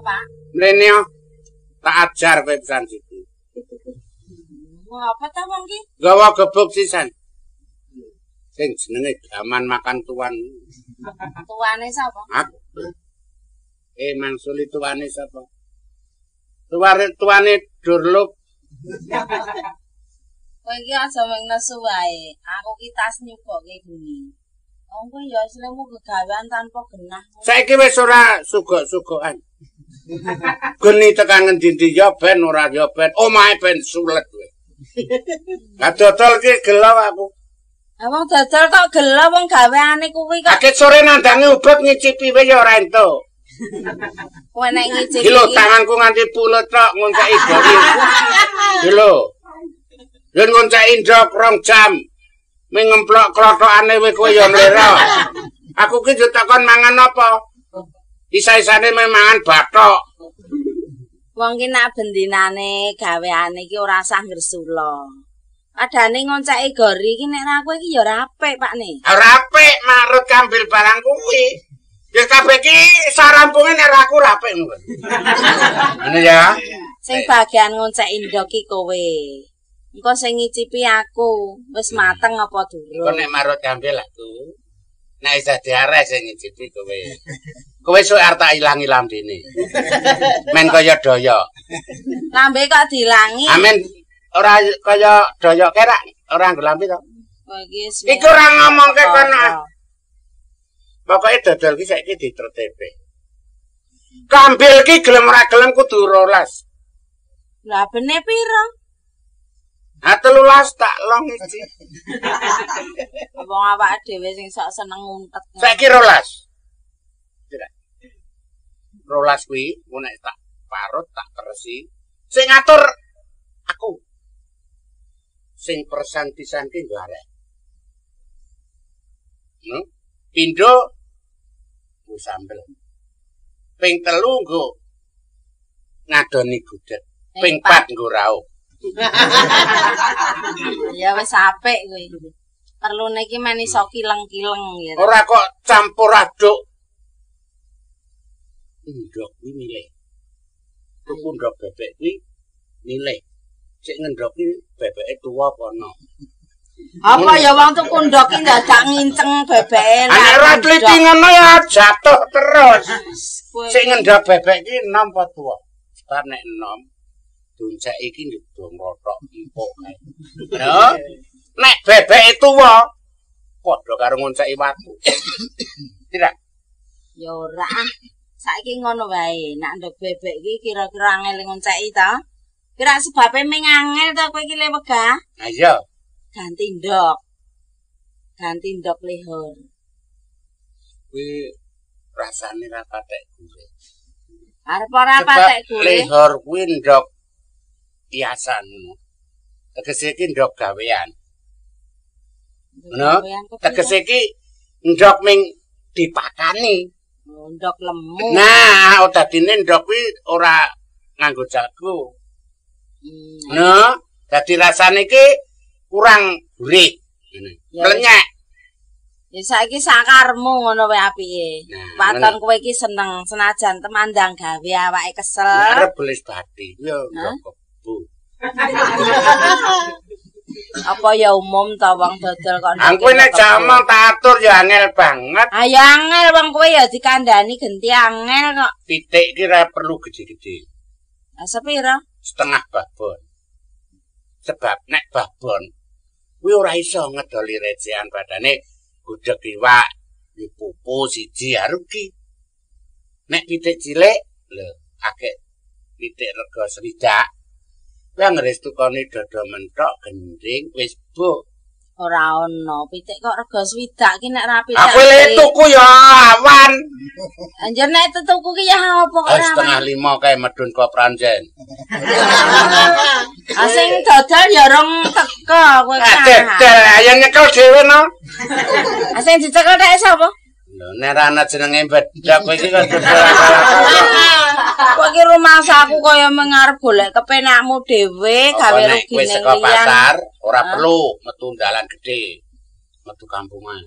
Pak? Mrene tak ajar kowe pisan situ. Apa ta wong ki? Gawa gebuk sisan. Sing jenenge gaman makan tuan. Tuane sapa? Aku. Mangsuli tuane sapa? Tuane Durluk. Kowe iki aja mung nesu wae. Aku ki tas nyugokke geni. Wong kowe ya slemu gegawean tanpa genah. Saiki wis ora sugok-sugokan. Geni tekan ngendi-endi ya ben ora ya ben, omahe ben sulet kowe. Lah dodol ki gelo aku. Lah wong dodol kok gelo wong gaweane kuwi kok. Akeh sore nandangi ubet ngicipi wae ya ora entuk. Kowe nek ngicipi. Iki lho tanganku nganti pulut tok ngonceki gori. Iki lho. Yen ngonceki ndok 2 jam. Ming ngemplok klothokane kowe ya mlera. Aku ki yo takon mangan apa? Isa-isane mangan bathok. Wong ki nak bendinane gaweane iki ora sah ngresula. Padane ngonceki gori iki nek ra kowe iki ya ora apik, Pak ne. Ora apik marut kambil barang kuwi. Ya kabeh iki sarampunge nek ra aku ora apik ngono. Ngene ya. Sing bagian ngonceki ndok ki kowe. Engko sing ngicipi aku, wis mateng apa durung? Engko nek marut kambil aku. Nek isa diareh sing ngicipi kowe. Kowe sok arep tak ilangi lambene. Men kaya doyok. Lambe kok dilangi? Amin. Ora kaya doyok kerak, ora nggo lambe to. Kowe iki wis iku ora ngomongke kono. Pokoke dodol ki saiki ditertibke. Kambil ki gelem ora gelem kudu 12. Lah bene pira? Ha 13 tak long iki. Wong awake dhewe sing sok seneng nguntet. Saiki 12. Tidak. 12 kuwi nek tak parut tak teresi. Sing ngatur aku. Sing persan pisan ki nggo arek. No? Pindho nggo sambel. Ping 3 nggo ngadoni gudeg. Ping 4 nggo raup. Ya wis apik kowe. Perlune iki men iso kileng-kileng ya. Ora kok campur aduk. Ndok kuwi milih. Tuku ndok bebek kuwi milih. Sik ngendhok ki bebeke tuwa apa ana. Apa ya wong tuku ndok ki dadak nginceng bebeke. Nek ora tliti ngono ya jatuh terus. Sik ngendhok bebek ki enom apa tuwa? Sebab nek enom doncek iki ndung rothok empuk kae. Lho, nek bebeke tuwa padha karo ngonceki watu. Tidak. Ya ora. Saiki ngono wae, nek ndok bebek iki kira-kira angel ngonceki ta? Kira sebabe ming angel ta kowe iki le wegah? Ha iya. Ganti ndok. Ganti ndok lehor. Kuwi rasane ra patek gurih. Arep ora patek gurih. Lehor kuwi ndok hiasan ngono. Tegese iki ndok gawean. Ngono. Tegese iki ndok ming dipakani. Ndok lemu. Nah, dadine ndok kuwi ora nganggo jago. Ngono. Dadi rasane iki kurang gurih. Ngene. Klenyek. Ya saiki sakarmu ngono wae apike. Waton kowe iki seneng senajan temandang gawe awake kesel. Arep belis bathi ya ndok kebo. Apa ya umum ta wong dodol kok. Aku nek jamang tak atur ya angel banget. Ayo angel wong kowe ya dikandani genti angel kok. Pitik iki ora perlu gede-gede. Lah sepira? Setengah babon. Sebab nek babon kuwi ora iso ngedoli recehan padane gudeg iwak, pupu siji ya rugi. Nek pitik cilik lho akeh pitik rega swidak. Kuwi anggere tukone dodo menthok gending wis buk. Ora ono pitik kok rega swidak ki nek ra pitik. Aku le tuku ya awan. Anjir nek tuku ki ya apa kok ora. 4:30 kae medun kok Pranjen. Ah sing dodol ya rong teko kowe kan. Dodol ayo nyekel dhewe no. Ah sing dicekel tek sapa? Lho nek ra ana jenenge bedhok kowe iki kok dodol akal-akal. Kok iki rumangsaku kaya mengarep golek kepenakmu dhewe gawe rugi ning liyan. Pasar ora perlu metu dalan gedhe. Metu kampungan.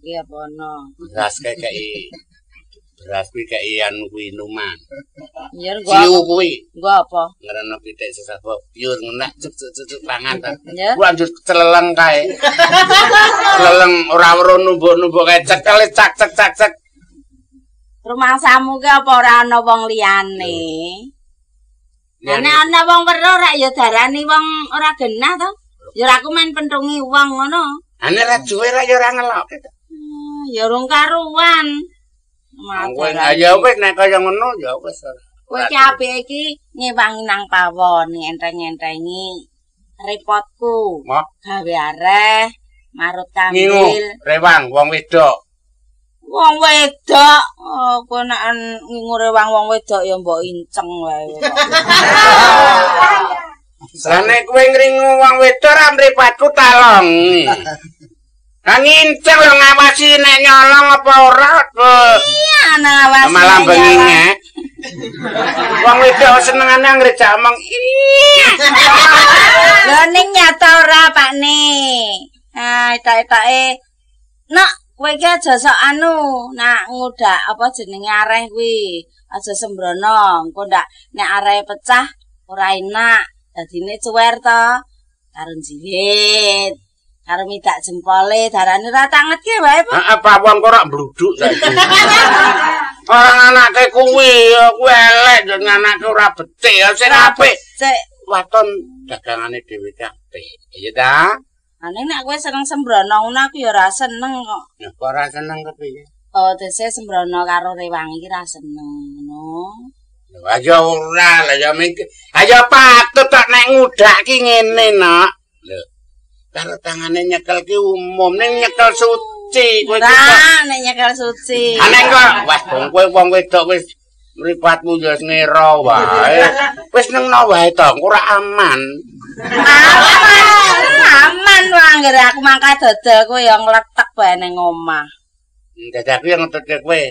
Iki apa ono? Beras kekeki. Beras kuwi kei anu kuwi minuman. Ya nggo kuwi. Nggo apa? Ngreno pitik sesaba biur ngenak cuk cuk cuk pangan ta. Lanjut celeleng kae. Celeleng ora weruh numbuk-numbuk kae cekel cak cek cak cek. Rumangsamu ki apa ora ana wong liyane? Lah nek ana wong weruh rak ya darani wong ora genah to. Ya ora aku main pentungi wong ngono. Ha nek ra duwe ra ya ora ngelokke to. Ya urung karuan. Ya wis nek kaya ngono ya wis. Kowe iki apike iki ngewangi nang pawon, ngenteng-ngentengi repotku. Gawe areh, marut kambil, rewang wong wedok. Wong wedok, oh kowe nek ngingu rewang wong wedok ya mbok inceng wae. Lah nek kowe ngringu wong wedok ra mripatku talong. Lah nginceng lho ngawasi nek nyolong apa ora. Iya, ngawasi. Malah bengi ngek. Wong wedok senengane ngrejak omong. Iya. Lho ning nyata ora, Pakne. Ha, etok-etoke. Nok, kowe iki aja sok anu, nak ngudak apa jenenge areh kuwi. Aja sembrono, engko ndak nek arehe pecah ora enak. Dadine cuwer to. Karo jiwit. Karo midak jempole darane ora tak ngetke wae, Pak. Heeh, Pak wong kok ora mbluduk saiki. Ora nganake kuwi, kuwi elek yo nganake ora becik ya sing apik. Cek waton dagangane dhewe apik. Iya ta? Ane nek kowe seneng sembrono ngono aku ya ora seneng kok. Ya kok ora seneng kepiye? Oh, dese sembrono karo rewang iki ora seneng ngono. Lho aja ora, lah ya mikir. Ayo patut tok nek ngudak ki ngene, Nok. Lho. Karo tangane nyekel ki umum ning nyekel suci kowe iki. Ora nek nyekel suci. Ha nek kok wah kowe wong wedok wis mripatmu ya wis ngira wae. Wis nengno wae to, ora aman. Aman. Aman wae anggere aku mangkat dodol kowe ya ngletek wae ning omah. Dadak kuwi ngetutke kowe.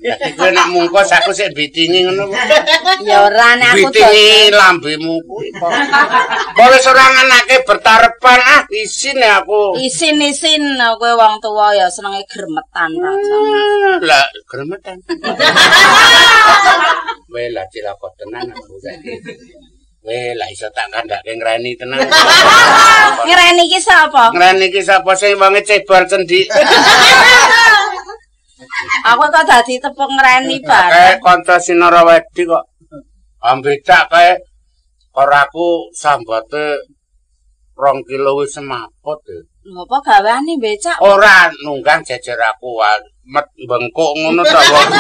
Dadi kowe nek mungkus aku sik bitingi ngono. Ya ora nek aku bitingi lambemu kuwi kok. Wis ora nganake bertarepan ah isin aku. Isin-isin kowe wong tuwa ya senenge gremetan rasane. Lah gremetan. Weh lah cilaka tenan aku saiki. Weh lah iso tak kandhake ngreni tenan. Ngreni iki sapa? Ngreni iki sapa sing wonge cebol cendik. Aku kok dadi tepung ngreni bareng. Kae kanca Sinarawedi kok. Ambecak kae karo aku sambate 2 kilo wis semaput. Lho apa gaweane becak? Ora nunggang jejer aku met bengkok ngono to wong.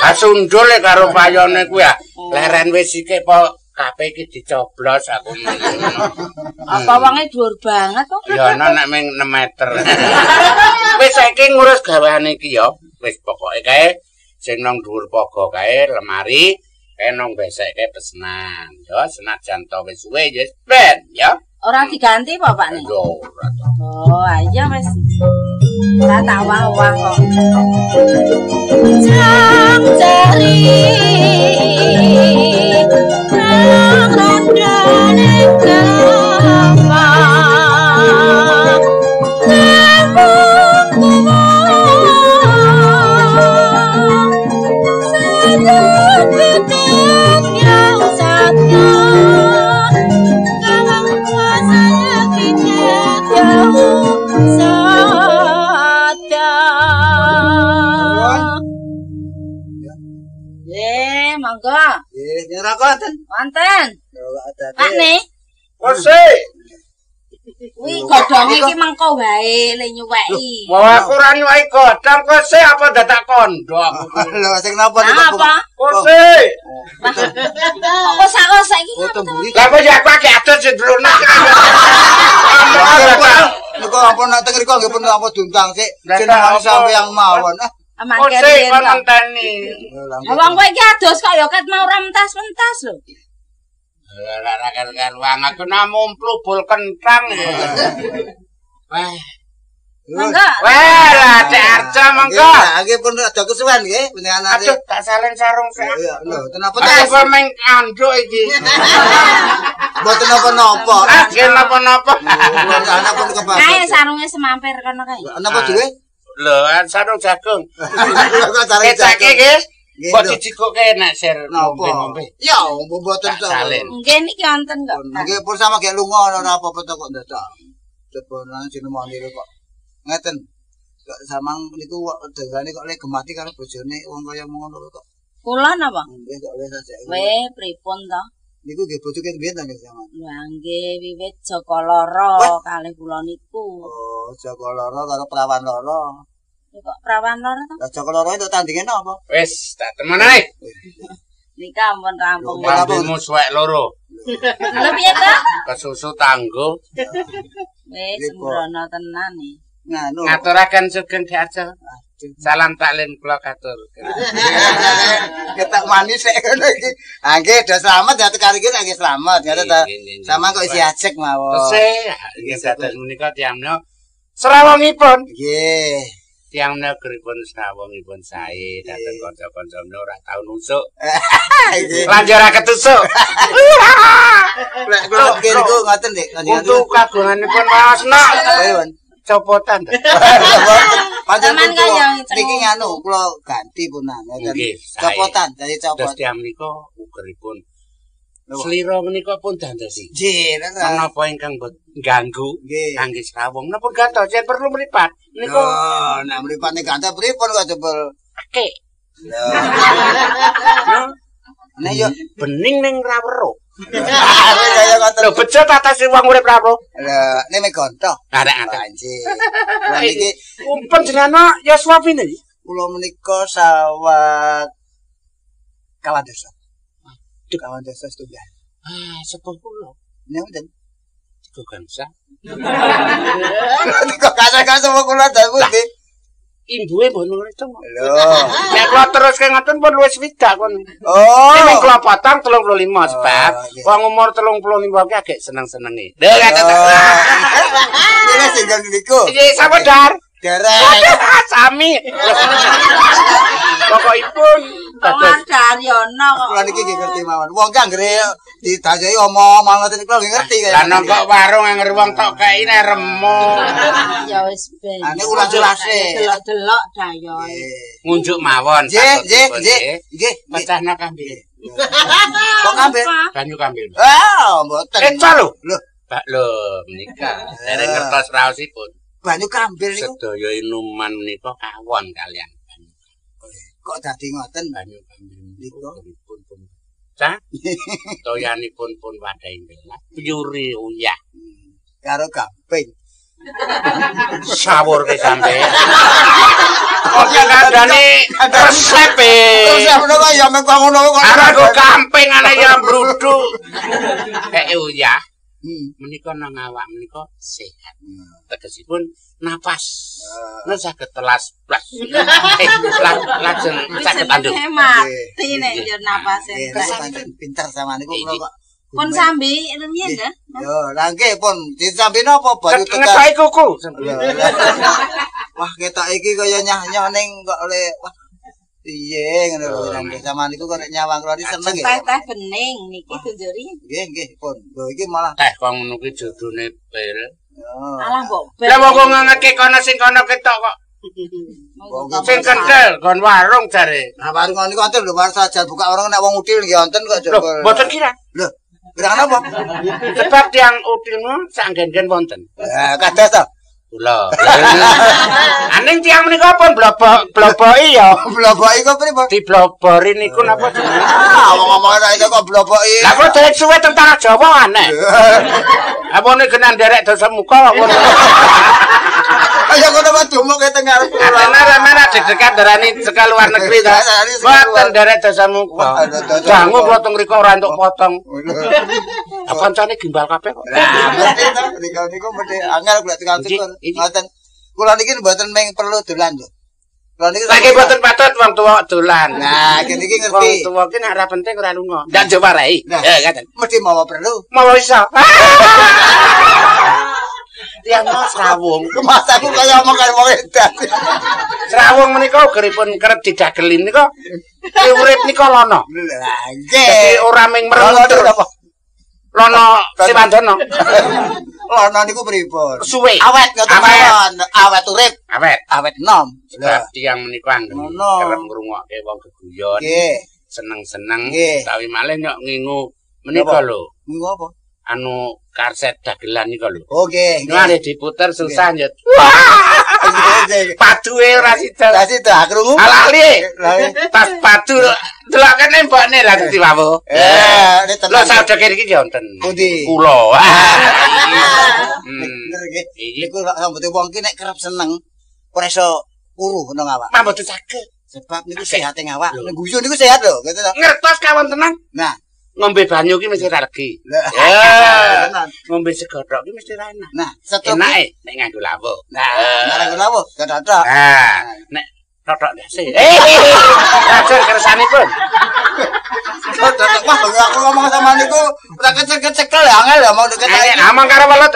Ha sundul karo payone kuwi ah. Leren wis iki apa kabeh iki dicoblos aku ngono. Apa wonge dhuwur banget kok? Ya ana nek ming 6 meter. Wis saiki ngurus gaweane iki ya. Wis pokoke kae sing nang dhuwur pogo kae lemari, kae nang besek kae pesenan. Ya senajan to wis suwe ya ben ya. Ora diganti apa Pak nih? Yo ora to. Oh, iya wis. Ora tak wah-wah kok. Jang jari nang rondane gampang. Namung kuwo sedot pitik ya satya. Monggo. Nggih, nyerah wonten. Wonten. Pak ne. Kose. Kuwi godhonge iki mengko wae le nyuweki. Wah, aku ora nyuweki godhong kose apa dadak kondo aku. Lho, sing napa niku? Apa? Kose. Kok kosak-kosak iki ngapa? Lah kok ya aku akeh adus sing dlunak. Niku ampun nek teng mriku nggih pun apa diundang sik. Jenengan sampeyan mawon. Kose kon ngenteni. Wong kowe iki adus kok ya ket mau ora mentas-mentas lho. Lah ra karuan aku namung mplubul kentang. Wah. Monggo. Wah, lah Cek Arja monggo. Nggih pun rada kesuwen nggih panjenengan. Aduh, tak salen sarung sik. Iya, lho, kenapa ta? Aku meng anduk iki. Mboten napa-napa. Ah, nggih napa-napa. Ana pun kebacut. Kae sarunge semampir kono kae. Napa dhewe? Lho, sarung jagung. Kecake nggih. Mbok dicikoke nek sir ngombe-ngombe. Ya, mboten to. Nggih niki wonten kok. Nggih pun sama gek lunga ora apa-apa to kok dadak. Coba sinemoni kok. Ngeten. Kok samang niku dengane kok lek gemati karo bojone wong kaya ngono kok. Kula napa? Nggih kok wis sajake. Weh, pripun to? Niku nggih bojo ket mbiyen to nggih sampean. Lha nggih wiwit Jaka Lara kalih kula niku. Oh, Jaka Lara karo Prawan Lara. Kok Prawan Lara to? Lah Jaka Lara entuk tandinge napa? Wis, tak temen ae. Nika ampun rampung. Lambemu suwek loro. Lha piye to? Kesusu tanggo. Wis sembrono tenan iki. Nganu. Ngaturaken sugeng diarjo. Salam taklim kula katur. Ketak manis sik ngono iki. Ah nggih, do slamet ya tekan iki nggih slamet. Ngoten ta. Sampeyan kok isih ajeg mawon. Tesih, nggih dados menika tiyang menika srawungipun. Nggih. Tiyang negeripun srawungipun sae dhateng kanca-kanca menika ora tau nusuk. Lan ora ketusuk. Lek kula niku ngoten Dik. Untuk kagunganipun wasna. Copotan. Pancen niki nganu kula ganti punan ngoten. Copotan dadi copot. Terus tiyang menika ugeripun slira menika pun dandosi. Nggih, menapa ingkang ganggu kangge srawung napa gantos yen perlu mripat niku. Lho, nek mripate gantos pripun kok jebul akeh. Lho. Nek yo bening ning ra weruh. Lho bejo tatase wong urip ra weruh. Lho, nek me gontoh. Arek-arek. Lah niki umpen jenengan ya suwapine iki. Kula menika sawat kawan desa. Kawan desa setunggal. Ah, sepuh kula. Nek mboten tiga gangsa. Tiga gangsa sepuh kula dalem pundi? Imbuhe mboten ngerti. Lho. Nek kula teruske ngoten pun luwih swidak kon. Oh. Nek kula potong 35 sebab wong umur 35 ki agek seneng-senenge. Lho ngaten. Iki sing niku. Iki sapa Dar? Derek. Sami. Pokokipun dados Daryono kok. Kula niki nggih ngerti mawon. Wong ki anggere didajahi omong-omong ngoten niku nggih ngerti kaya. Lah nang kok warung anggere wong tok kei nek remuk. Ya wis ben. Ane ulas-ulase. Delok-delok dayo. Ngunjuk mawon. Nggih, nggih, nggih. Nggih, pecahna kambil. Kok kambil? Banyu kambil. Ah, mboten. Eca lho. Lho, Pak lho menika dereng ngertos raosipun. Banyu kambil niku sedaya inuman menika kawon kalian banyu. Kok dadi ngoten banyu kambil niku pun pun pecah. Toyanipun pun wadhahi gelas pyuri uyah karo gamping. Sawur ke sampeyan. Kok kandhane resep e. Resep kok ya mek ngono kok. Arep kok gamping ana ya mbruduk. Kek uyah. Menika nang awak menika sehat. Tegesipun napas. Nek saged telas blas. Lajeng saged tanduk. Mati nek yo napase. Pinter sama niku kula kok. Pun sambi rumiyin ya. Yo, lha nggih pun disambi napa baru tekan. Ngetoki kuku. Wah, ketok iki kaya nyah-nyoh ning kok oleh wah. Piye ngono lho nggih sama niku kok nek nyawang kula iki seneng nggih. Teh bening niki tunjuri. Nggih nggih pun. Lho iki malah teh kok ngono ki jodone pil. Alah mbok ben. Lah wong ngangetke kono sing kono ketok kok. Sing kenthel gon warung jare. Nah warung niku wonten lho warung saja buka warung nek wong util nggih wonten kok jebul. Mboten kira. Lho, kirang napa? Sebab tiyang util ngono sak nggen-nggen wonten. Lah kados to. Kula. Aning tiyang menika pun bloboki ya. Bloboki kok pripun? Diblobori niku napa jenenge? Ah, wong ngomong ora iso kok bloboki. Lah kula derek suwe tentara Jawa aneh. Apane genan derek dosa muka kok. Kaya ngono kok dumuke teng ngarep kula. Atene ramene deg-degan darani saka luar negeri ta. Mboten derek dosa muka. Dangu kula teng mriku ora entuk potong. Lah kancane gimbal kabeh kok. Lah mesti to niku niku mesti angel kula tukang cukur. Ngoten. Kula niki mboten mung perlu dolan lho. Kula niki lagi mboten patut wong tuwa dolan. Nah, niki ngerti. Wong tuwa ki nek ora penting ora lunga. Ndak njuk warai. Eh, ngaten. Mesti mawa perlu. Mawa iso. Tiyang srawung. Masaku kaya omong kaya wong edan. Srawung menika ugeripun kerep didagelin nika. Urip nika lono. Lah nggih. Dadi ora ming merem terus. Lono Sewandana. Lono niku pripun? Suwe. Awet ngoten mawon, awet urip. Awet. Awet enom. Sebab tiyang menika anggen kerep ngrungokke wong geguyon. Nggih. Seneng-seneng utawi malih nyok ngingu menika lho. Ngingu apa? Anu karset dagelan nika lho. Oh nggih. Nek diputer susah njut. Paduhe ora sida. Lah sida krungu. Lali. Pas padu delok kene mbokne lah dadi wawuh. Lho saudeke iki nggih wonten. Pundi? Kula. Bener nggih. Niku sambete wong ki nek kerep seneng ora iso kuru nang awak. Mboten saged. Sebab niku sehat ing awak. Nek guyu niku sehat lho, gitu to. Ngertos kawontenan. Nah, ngombe banyu ki mesti ra legi. Ngombe sego tok ki mesti ra enak. Nah, enake nek nganggo lawuh. Nah, nek nganggo lawuh totok. Nah, nek totok ndase. Ajar kersanipun. Totok wah aku ngomong sama niku ora kecek-kecekel ya angel ya mau diketake. Ngomong karo welut.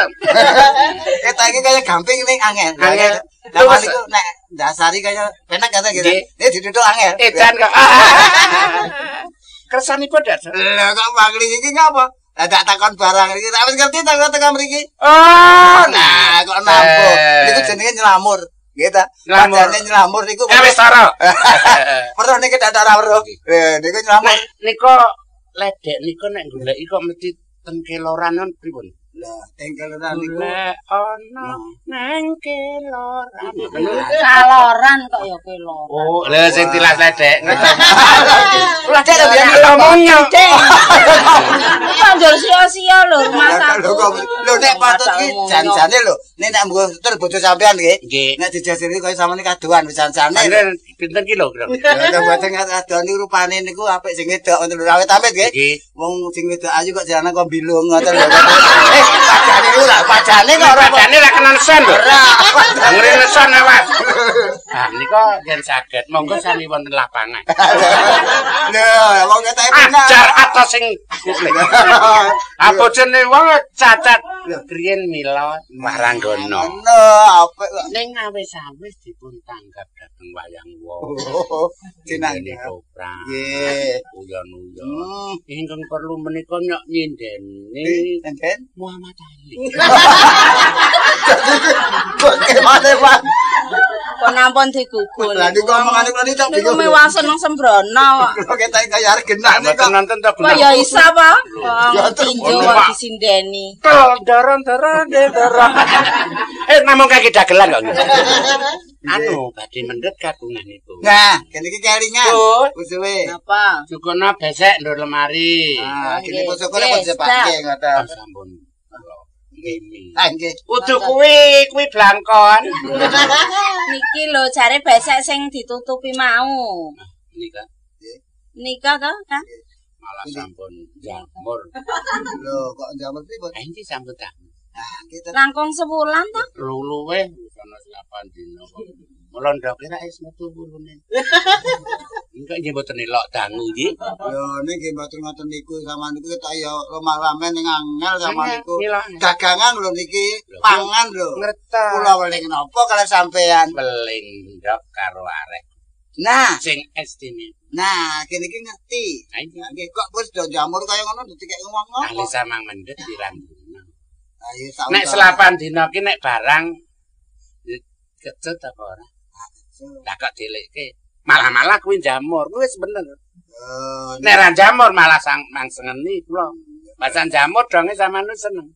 Ketok iki kaya gamping ning angel. Angel. Lah niku nek ndasari kaya penak kata gitu. Nek ditutuk angel. Edan kok. Kersanipun dak. Lha kok mangli iki ngapa? Lah tak takon barang iki. Tak wis ngerti takon tekan mriki. Oh, nah kok nampa. Niku jenenge nylamur. Nggih ta? Padane nylamur niku wis soro. Weruh niki dak ora weruh. Niku nylamur. Nika ledek nika nek goleki kok mesti teng keloran pripun? Lah, teng keloran niku lek ana nang keloran. Kaloran kok ya keloran. Oh, lha sing tilas ledek. Ledek lho biyen ngomongnya. Kok njur sia-sia lho rumah aku. Lho nek patut iki jan-jane lho, nek nek mbok ter bojo sampean nggih. Nek dijajari kaya sampeyan kadohan wis jan-jane. Pinten kilo kira? Lha mboten kadohan niku rupane niku apik sing wedok ngoten lho awet amit nggih. Wong sing wedok ayu kok jarane kok bilung ngoten lho. Pajane ora, pajane kok ora pajane ra kena nesen lho. Ora. Ngene nesen awas. Ah nika yen saged monggo sami wonten lapangan. Lho, wong ketoke penak. Ajar atos sing kuplek. Apa jenenge wong cacat griyen mila waranggana. Ngono, apik kok. Ning awis-awis dipun tanggap dhateng wayang wong. Dinanggap. Toprak. Nggih. Uyon-uyon. Ingkang perlu menika nyok nyindeni Enten Muhammad Ali. Bagaimana, Pak? Kok nampun digugun. Lah niku omongane kula niku niku mewah seneng sembrono kok. Kula ketok kaya arep genah niku. Mboten nonton to Kok ya isa apa? Ya tinju kok disindeni. Tel doron-doron doron. Namung kaki dagelan kok. Anu badhe mendhet kagunganipun. Nah, kene iki kelingan. Usuwe. Napa? Cukono besek ndur lemari. Ah, kene pusukune pun sepake ngoten. Sampun. Mimi. Ah nggih. Kudu kuwi, kuwi blangkon. Niki lho jare besek sing ditutupi mau. Nika. Nika to, Kang? Malah sampun jamur. Lho, kok jamur pripun? Ah iki sampun ta. Ah, nggih. Langkung sewulan to? Luluwe ana 8 dina kok. Mula ndoke ra wis metu wulune. Engko nggih mboten elok dangu iki. Lho niki nggih mboten ngoten niku sampean niku ketok ya lemah-lameh ning angel sampean niku. Dagangan lho niki, pangan lho. Ngertos. Kula weling napa kalih sampean? Weling ndok karo arek. Nah, sing istimewa. Nah, kene iki ngerti. Nggih kok wis do jamur kaya ngono dikek wong ngopo. Ali samang mendhet pirang dina. Ayo nek 8 dina ki nek barang kecut apa ora? Lah kok dilikke. Malah-malah kuwi jamur, kuwi wis bener. Nek ra jamur malah sang mangsengeni kula. Masan jamur donge sampean seneng.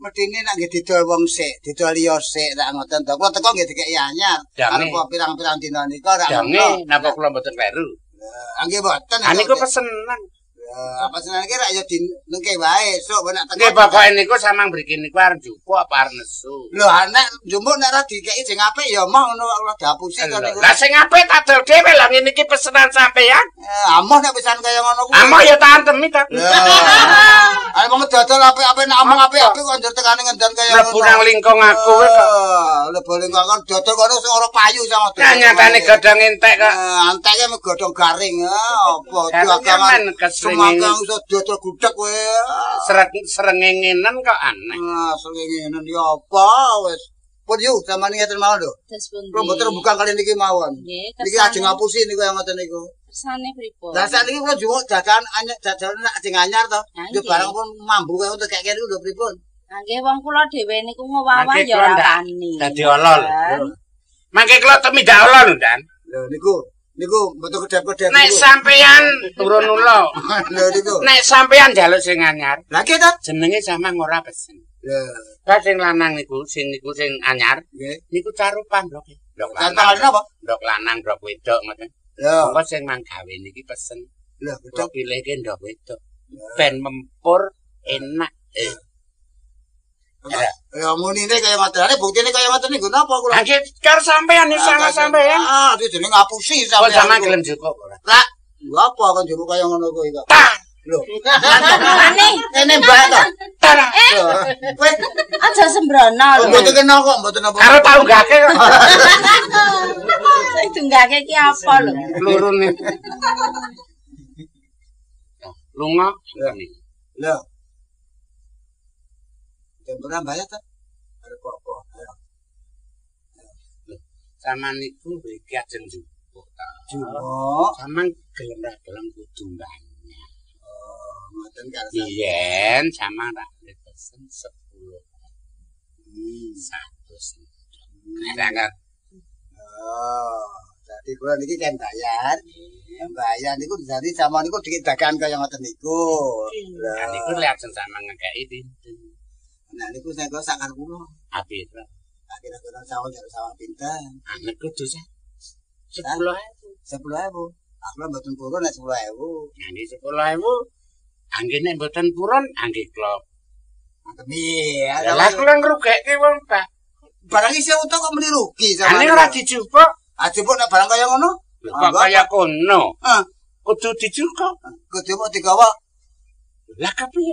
Medine nek nggih didol wong sik, didol liya sik rak ngoten to. Kula teko nggih dikeki anyar. Arep pirang-pirang dina nika rak ngono. Napa kula mboten kleru? Lah nggih mboten. Ah niku pesenan. Apa senane ki rak ya dinengke wae esuk nek teko. Nggih pokoke niku samang mriki niku arep njupuk apa arep nesu. Lho nek njupuk nek ora dikeki sing apik ya moh ngono kok kula dihapusi to niku. Lah sing apik tak dol dhewe lah ngene iki pesenan sampeyan. Amoh nek pisan kaya ngono kuwi. Amoh ya tak antemi ta. Ayo wong dodol apik-apik nek omong apik-apik kok njur tekane ngendon kaya ngono. Mlebu nang lingkung aku kowe kok. Mlebu lingkung kon dodol kono sing ora payu sama dodol. Nyatane godhong entek kok. Enteke mung godhong garing apa dagangan kesrengenge. Iso dodol gudeg kowe. Srengengenen kok aneh. Ah, srengengenen ya apa wis. Pun yuk sampeyan ngeten mawon lho. Kula mboten rembugan kali niki mawon. Niki ajeng ngapusi niku yang ngoten niku. Kersane pripun? Lah sakniki kula njupuk dagangan anyar dadan nek ajeng anyar to. Yo barang pun mambu kaya untuk kek niku lho pripun? Nggih wong kula dhewe niku ngowah ya ora wani. Dadi olol. Mangke kula tumindak ala lho, Dan. Lho niku, niku mboten kedhap-kedhap Nek sampeyan turun ula. Lho niku. Nek sampeyan njaluk sing anyar, Lah ki ta? jenenge samang ora pesen. Lho, Lah sing lanang niku, sing anyar, nggih. niku carupan ndoke. Ndok Tantangan lanang, apa? ndok lanang, ndok wedok ngoten. Lho, Monggo sing manggawe niki pesen. lho Kula bedhok. pilihke ndok wedok. Ben mempur enak. Ya munine kaya ngoten, buktine kaya ngoten niku napa kula? Nggih, karo sampeyan iki salah sampeyan. Ah, iki jenenge ngapusi Kok sampeyan. sampeyan gelem jukuk ora? Lah, lho apa kon jukuk kaya ngono kuwi kok? Tah, Lho, Pak Ne, ngene mbak to. tah. Lho, kowe aja sembrono lho. mboten kena kok, mboten apa. Karo tau gake kok. Sing dunggake ki apa lho? Lurune. Lunga Lho. Temperan bayar ta? Arep apa? Ayo. Sama niku mriki ajeng jupuk ta. Jupuk. Sampeyan gelem ra gelem kudu banyak. Oh, ngoten karo Biyen sama ra pesen 10. 100. Kadang Oh, dadi kula niki kan bayar. Bayar niku dadi sama niku dikit dagangan kaya ngoten niku. Lah niku lek ajeng sama ngekeki pinten. Nah niku saya kok sakar kula. Apik. Tak kira-kira sawang jaluk sawang pinten. Anek kudu 10.000. 10.000. Aku lah mboten purun nek 10.000. Angge 10.000. Angge nek mboten purun angge klop. Mantemi. Lah kula ngrugekke wong, Pak. Barang isih utuh kok meni rugi sama. Ane ora dijupuk. Ah jupuk nek barang kaya ngono. Kok kaya kono. Heh, Kudu dijupuk. kudu kok digawa. Lah kepiye?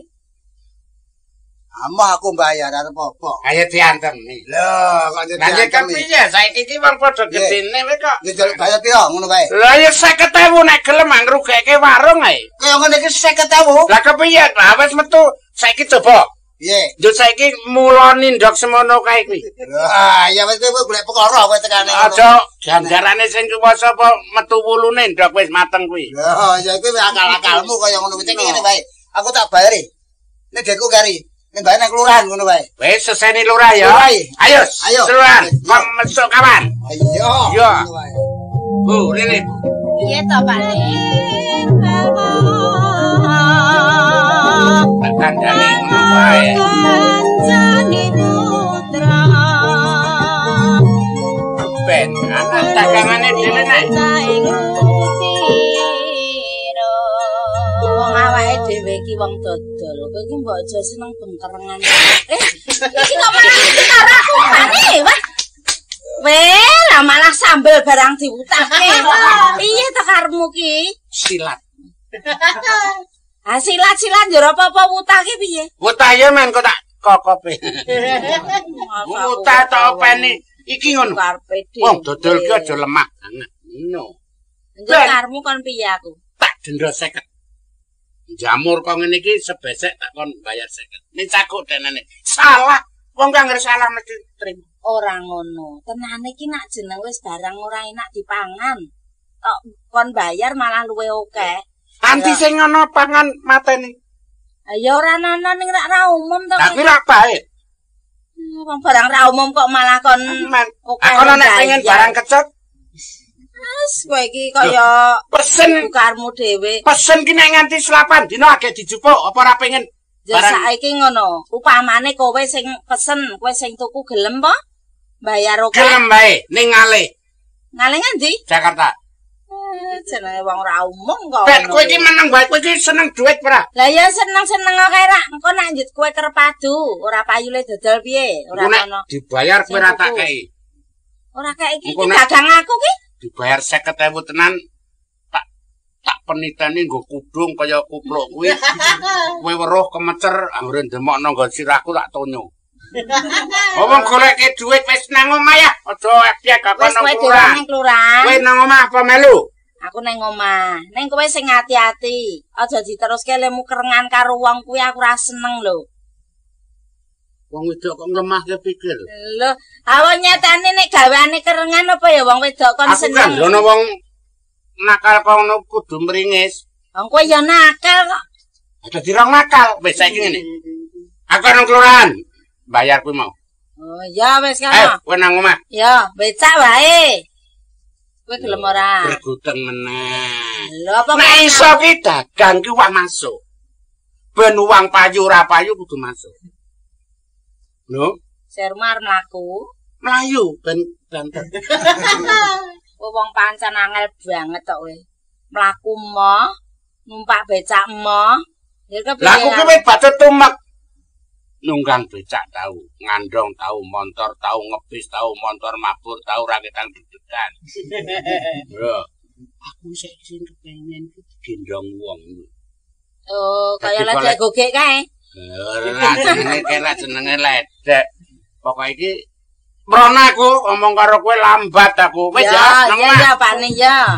Amah aku bayar arep apa? Ayo diantemi. Lho, kok Lah yen kepiye saiki iki wong padha gedene kowe kok. Ya jaluk bayar piro ngono kae. Lah ya 50.000 nek gelem ngrugeke warung ae. Kaya ngene iki 50.000. Lah kepiye? Lah wis metu saiki coba. Piye? Yo saiki muloni ndok semono kae kuwi. Lah, ya wis kowe golek perkara kowe tekane ngono. Aja ganjarane sing kuwasa apa metu wulune ndok wis mateng kuwi. Lho, ya kuwi akal-akalmu kaya ngono kuwi. Ngene wae. Aku tak bayari. Nek dekku kari. Nek bayar nang kelurahan ngono wae. Wis seseni lurah ya. Lurah. Ayo, Ayo. Kelurahan. Kok mesuk kawan. Ayo. Iya. Ngono wae. Bu, rene. Piye to, Pak Ne? Tak kandhane ngono wae. Kancane putra Ben, anak dagangane dhewe nek Wong awake dhewe iki wong dodol. Kowe iki mbok aja seneng bengkerengan. Iki kok malah karo aku, Pak Ne. Wah. Weh, lah malah sambel barang diutake. Piye to karepmu ki? Silat. Ah silat-silat njur apa-apa wutake piye? Wutah ya men kok tak kokope. Wutah tak openi. Iki ngono. Karepe dhewe. Wong dodol ki aja lemah banget. Ngono. Njur karepmu kon piye aku? Tak denda 50. Jamur kok ngene iki sebesek tak kon bayar 50. Ning cakuk denene. Salah. Wong kang salah mesti trimo. Ora ngono. Tenane iki nak jeneng wis barang ora enak dipangan. Tok kon bayar malah luwe akeh. Anti sing ngono pangan mateni. Ya ora ana ning rak ra umum to. Tapi rak bae. Wong barang ra umum kok malah kon Aku nek pengen barang kecut. Wes kowe iki kaya pesen bukarmu dhewe. Pesen ki nek nganti 8 dina agek dijupuk apa ora pengen Ya saiki ngono. Upamane kowe sing pesen, kowe sing tuku gelem po? Bayar oke. Gelem wae ning ngale. Ngale ngendi? Jakarta. Jenenge wong ora umum kok. Ben kowe iki meneng wae, kowe iki seneng duit ora? Lah ya seneng-seneng kae rak. Engko nek njut kowe kerep padu, ora payule dodol piye? Ora ono. Dibayar kowe ora tak kei. Ora kei iki dagang aku ki. Dibayar 50.000 tenan tak peniteni nggo kudung kaya kupluk kuwi. Kowe weruh kemecer anggere ndemokno nggon sirahku tak tonyo. Wong goleke dhuwit wis nang omah ya, aja efek aku nang kelurahan. Kowe nang omah apa melu? Aku nang omah. Ning kowe sing ati-ati, aja diteruske lemu kerengan karo wong kuwi aku ora seneng lho. Wong wedok kok nglemahke pikir. Lho, awak nyatane nek gaweane kerengan apa ya wong wedok kon seneng. Aku kan wong nakal kono kudu mringis. Wong kowe ya nakal kok. Dadi rong nakal. Wis saiki ngene. Aku nang kelurahan. Bayar kuwi mau. Oh, ya wis kono. Kowe nang omah. Ya, becak wae. Kowe gelem ora? Berguteng meneh. Lho apa nek iso ki dagang ki wah masuk. Ben uang payu ora payu kudu masuk. Lho, Sermar mlaku. Mlayu ben banter. Wong pancen angel banget tok kowe. Mlaku moh, numpak becak moh. Ya kepiye? Lah aku ki wis badhe tumek. Nunggang becak tau, ngandong tau, montor tau, ngebis tau, montor mabur tau, rakitan deg-degan. Lho, aku saiki sing kepengin ki digendhong wong. Oh, kaya ledek gogek kae. Ora jenenge kira jenenge ledek. Pokoke iki mrono aku omong karo kowe lambat aku. Wis ya, nang omah. Ya, Pak Ning ya.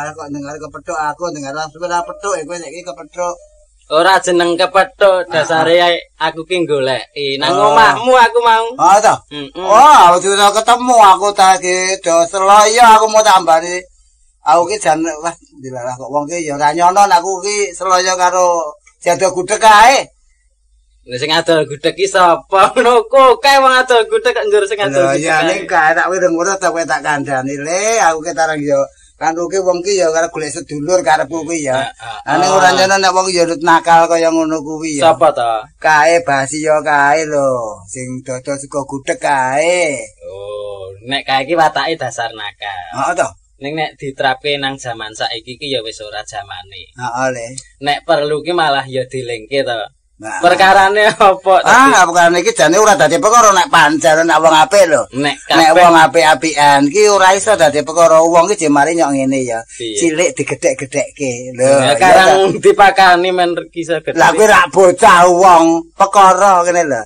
Kok dengar kepethuk aku dengar langsung ora pethuk kowe saiki kepethuk. Ora jeneng kepethuk dasare aku ki goleki nang omahmu aku mau. Ha ta. Oh, sudah ketemu aku tadi do seloyo aku mau tambani. Aku ki jan wah dilalah kok wong ki ya ora nyono aku ki seloyo karo jado gudeg kae. Lha sing adol gudeg ki sapa ngono kok kae wong adol gudeg kok njur sing adol gudeg. Lha ya ning kae tak wireng-wireng ta kowe tak kandhani le aku ki tarang yo kan rugi wong ki ya karo golek sedulur karepku kuwi ya. Ane ora nyono nek wong ya nakal kaya ngono kuwi ya. Sapa ta? Kae Basio kae lho, sing dodol sego gudeg kae. Oh, nek kae iki watake dasar nakal. Heeh to. Ning nek diterapke nang jaman saiki ki ya wis ora jamane. Heeh le. Nek perlu ki malah ya dilengke to. Nah. Perkarane apa? Ah, perkarane iki jane ora dadi perkara nek pancen nek wong apik lho. Nek wong apik-apikan ki ora iso dadi perkara wong ki jemare nyok ngene ya. Cilik digedhek-gedhekke. Lho, ya karang dipakani men iso gedhe. Lah kuwi rak bocah wong perkara ngene lho.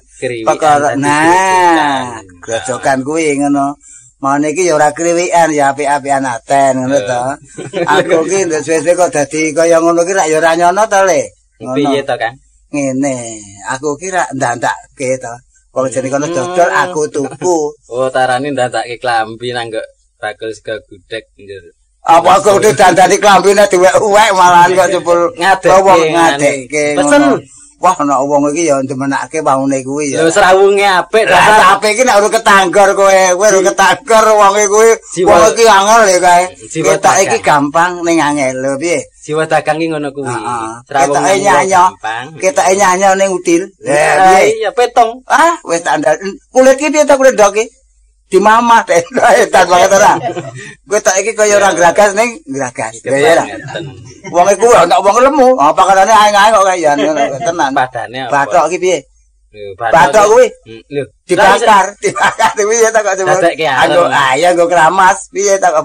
Perkara. Nah, grojokan kuwi ngono. Maune iki ya ora kriwikan ya apik-apikan aten ngono to. Aku ki ndek suwe-suwe kok dadi kaya ngono ki rak ya ora nyono to le. Piye to, Kang? Ngene, aku kira ndandakke to. Wong jenenge kono dodol aku tuku. Oh, tarane ndandakke klambi nang nggo bakul sego gudeg njur. Apa aku udah dandani klambine diwek-wek malahan kok jebul wong ngadekke. Pesen. Wah, ana wong iki ya ndemenake waune kuwi ya. Lho srawunge apik ta. Apik iki nek urung ketanggor kowe, kowe urung ketanggor wonge kuwi. Wong iki angel ya kae. Ketok iki gampang ning angel lho piye? Jiwa dagang iki ngono kuwi. Srawunge nyanyo. Ketoke nyanyo ning udil. Lah piye? Iya, petong. Ah, wis tak andal. Kulit iki piye ta kulit ndok iki? Dimamah edan banget ora. Kowe tok iki kaya ora gragas ning gragas. Ya ya. Wong iku ana wong lemu, apa karane aeng-aeng kok kaya ngono tenan. Padane apa? Bathok iki piye? Bathok kuwi. Lho, dibakar, dibakar piye ta kok coba. Anggo ayo nggo keramas piye ta kok.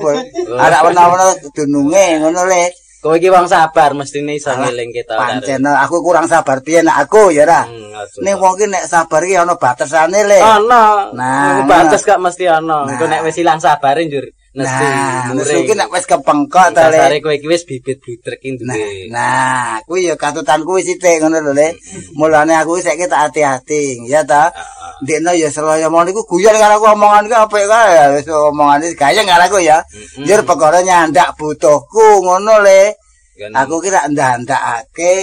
Arak werna-werna dununge ngono le. Kowe iki wong sabar mestine iso ngelingke ta. Pancen aku kurang sabar piye nek aku ya ora. Ning wong ki nek sabar ki ana batesane le. Ana. Nah, bates gak mesti ana. Engko nek wis ilang sabare njur Nesu. Nah, nesu ki nek wis kepengkok to le. Dasare kowe iki wis bibit bludrek ki duwe. Nah, kuwi ya katutan kuwi sithik ngono lho le. Mulane aku saiki tak ati-ati, ya ta. Ndekno ya selaya mau niku guyon karo aku omongan ki apik kae wis omongane gayeng karo aku ya. Njur perkara nyandak butuhku ngono le. Aku ki rak ndandakake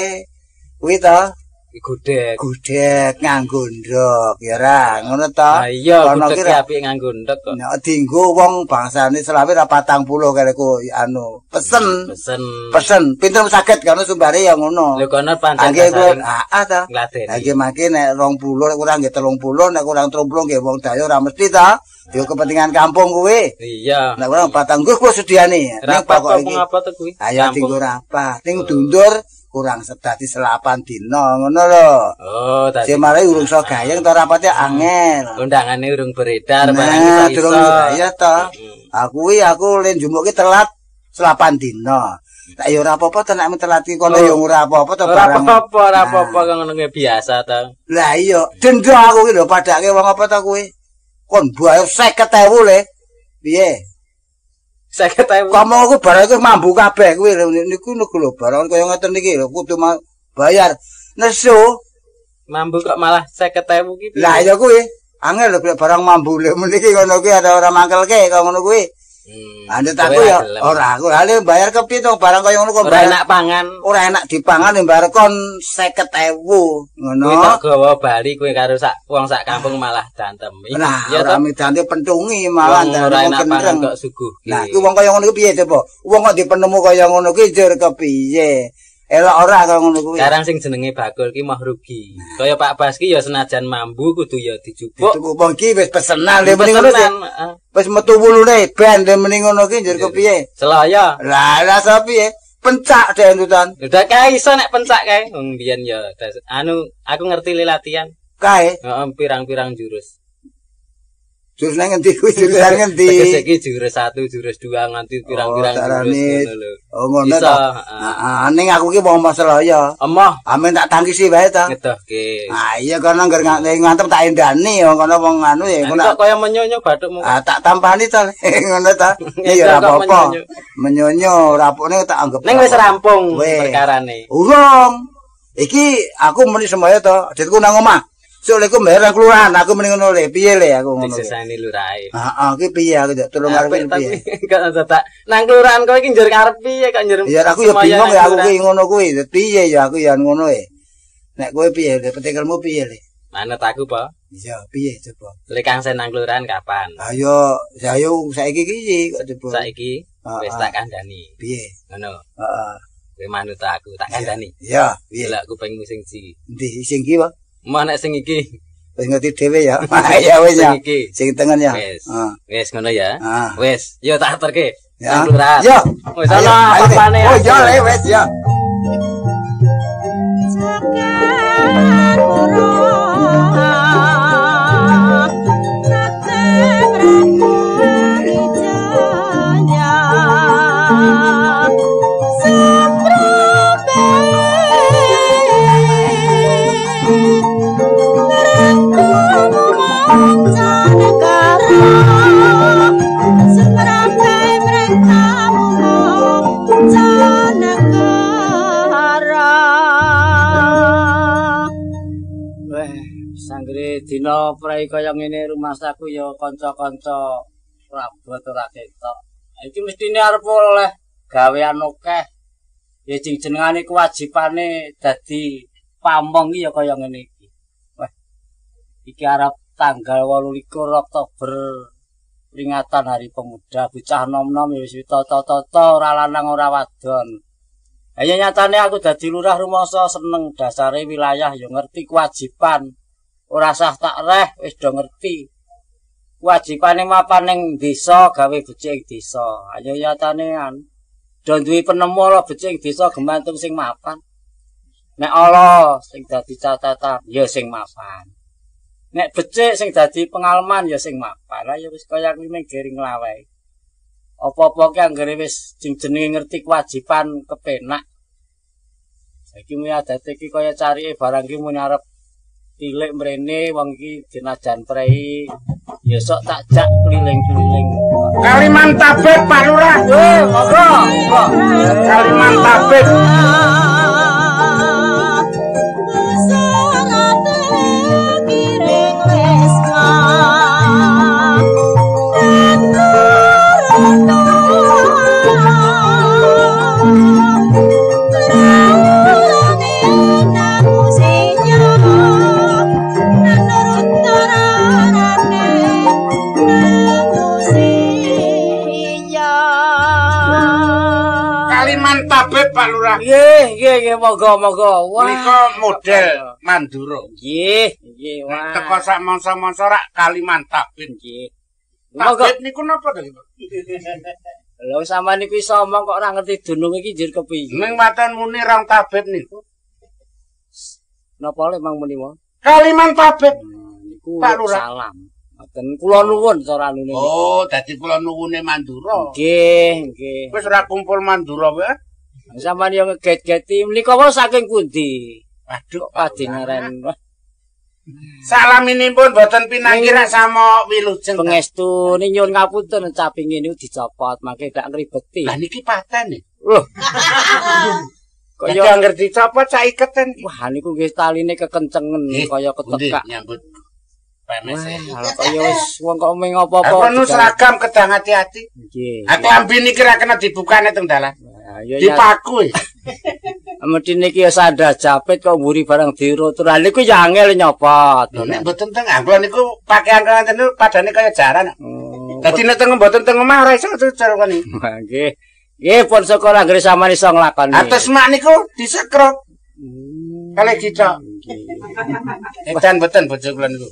kuwi to. Gudeg. Gudeg nganggo ndhog ya ra ngono to. Ha iya gudeg ki apik nganggo ndhog kok. Nek dienggo wong bangsane selawe ra 40 kaleku anu pesen. Pesen. Pesen pinter saged kono sumbare ya ngono. Lho kono pancen heeh ta. Ngladeni. Lah iki mangke nek 20 nek kurang nggih 30 nek kurang 30 nggih wong dayo ora mesti ta. Ya kepentingan kampung kuwi. Iya. Nek kurang patang kuwi sediane. Nek pokoke iki apa to kuwi? Ayo dienggo rapat. Ning dundur kurang sedadi 8 dina ngono lho. Oh, dadi sing mare urung iso gayeng to rapate angel. Undangane urung beredar barang iso. Iya to. Aku kuwi aku le njumukke telat 8 dina. Lah ya ora apa-apa to nek telat iki kono ya ora apa-apa to barang. Ora apa-apa, ora apa-apa ngono kuwi biasa to. Lah iya, denda aku ki lho padake wong apa to kuwi. Kon bayar 50.000 le. Piye? 50.000. Kamu aku barang iku mambu kabeh kuwi niku lho barang kaya ngeten niki lho kudu bayar. Nesu. Mambu kok malah 50.000 ki. Lah ya kuwi, angel lho barang mambu lho meniki ngono kuwi ada ora mangkelke kaya ngono kuwi. Andhet aku ya ora aku lha bayar kepiye to barang kaya ngono kok ora enak pangan. Ora enak dipangan bayar kon 50.000 ngono. Kuwi tak gawa bali kowe karo sak wong sak kampung malah dantemi. Nah, ora midante pentungi malah ora enak pangan kok suguh. Nah, kuwi wong kaya ngono kuwi piye coba? Wong kok dipenemu kaya ngono kuwi njur kepiye? Elok ora kaya ngono kuwi. Sekarang sing jenenge bakul ki moh rugi. Kaya Pak Bas ki ya senajan mambu kudu ya dijupuk. Dijupuk wong ki wis pesenan le mending ngono. Wis metu wulune ben le mending ngono ki njur kepiye? Selaya. Lah lah piye? Pencak dek entutan. Udah kae iso nek pencak kae. Wong biyen ya anu aku ngerti le latihan. Kae? Heeh, pirang-pirang jurus. Jurus nang ngendi kuwi jurusan ngendi? Tegese iki jurus 1, jurus 2 nganti pirang-pirang jurus ngono lho. Oh ngono to. Heeh, ning aku ki wong Maselaya. Emoh. Amen tak tangkisi wae ta. Ngedohke. Ah iya kono ngger ngantem tak endani kono wong anu ya ngono. Kok kaya menyonyo bathukmu. Ah tak tampani to ngono ta. Ya ora apa-apa. Menyonyo rapone tak anggap. Ning wis rampung perkarane. Urung. Iki aku muni semaya to, adikku nang omah. Soale ku bayar nang kelurahan, aku muni ngono le, piye le aku ngono. Disesani lurahe. Heeh, ki piye aku ndak tulung arep piye. Kok tak nang kelurahan kowe iki njur karep piye kok njur. Ya aku ya bingung ya aku ki ngono kuwi, piye ya aku ya ngono e. Nek kowe piye le, petikelmu piye le? Manut aku po. Iya, piye coba. Le Kang Sen nang kelurahan kapan? Ayo, ayo saiki iki kok coba. Saiki wis tak kandhani. Piye? Ngono. Heeh. Kowe manut aku, tak kandhani. Iya, piye? Lah aku pengen sing iki. Endi sing iki, Pak? Mana sing iki? Wis ngerti dhewe ya. Ya wis ya. Sing tengen ya. Wis. Wis ngono ya. Wis, yo tak aturke. Ya. Yo. Wis ana apane. Oh ya le wis ya. Dina prei kaya ngene rumahsaku ya kanca-kanca rabot ora ketok. Iki mestine arep oleh gawean akeh. Ya sing jenengane kewajibane dadi pamong iki ya kaya ngene iki. Wah. Iki arep tanggal 28 Oktober peringatan Hari Pemuda, bocah nom-nom ya wis tata-tata ora lanang ora wadon. Ya nyatane aku dadi lurah rumangsa seneng dasare wilayah ya ngerti kewajiban. Ora sah tak reh wis do ngerti. Kewajibane mapan ning desa gawe becik ing desa. Ayo nyatane an do duwe penemu ala becik ing desa gemantung sing mapan. Nek ala sing dadi catatan ya sing mapan. Nek becik sing dadi pengalaman ya sing mapan. Lah ya wis kaya kuwi mung gering lawe. Apa-apa ki anggere wis sing jenenge ngerti kewajiban kepenak. Saiki muni adate iki kaya carike barang ki muni arep tilik mrene wong iki dinajan prei ya sok tak jak keliling-keliling. Kalimantabet Pak Lurah. Nggih, monggo. Kalimantabet. Kalimantabet Pak Lurah. Nggih, nggih, nggih, monggo, monggo. Wah, menika model Mandura. Nggih, nggih, wah. Teko sak mangsa-mangsa rak Kalimantabet. Nggih. Monggo. Tabet niku napa to, Pak? Lha sampean niku iso omong kok ora ngerti dunung iki njur kepiye. Ning waton muni rong tabet niku. Napa le mang muni wae? Kalimantabet. Niku Pak Lurah. Salam. Ngoten kula nuwun cara anune. Oh, dadi kula nuwune Mandura. Nggih, nggih. Wis ora kumpul Mandura wae. Sampeyan yo ngeget-geti menika wae saking pundi? Waduh, Padingaran. Salaminipun boten pinanggih rak sama wilujeng. Pengestu nyuwun ngapunten capinge niku dicopot mangke gak ngribeti. Lah niki paten nih. Loh. Kaya angger dicopot saiketen. Wah niku nggih taline kekencengen kaya ketekak. Nyambut PMS. Wah, kaya wis wong kok mung apa-apa. Aku nu seragam kedah hati-hati. Nggih. Ha klambi niki ra kena dibukane teng dalan. Dipaku. Mesti niki ya sandal japit kok mburi barang dirut. Lah niku ya angel nyopot. Lho nek mboten teng kula niku pakaian ngoten niku padane kaya jaran. Dadi nek teng mboten teng omah ora iso cucul kok niku. Nggih. Nggih pun syukur anggere sampeyan iso nglakoni. Atus mak niku disekrop. Kalih cicak. Edan mboten bojo kula niku.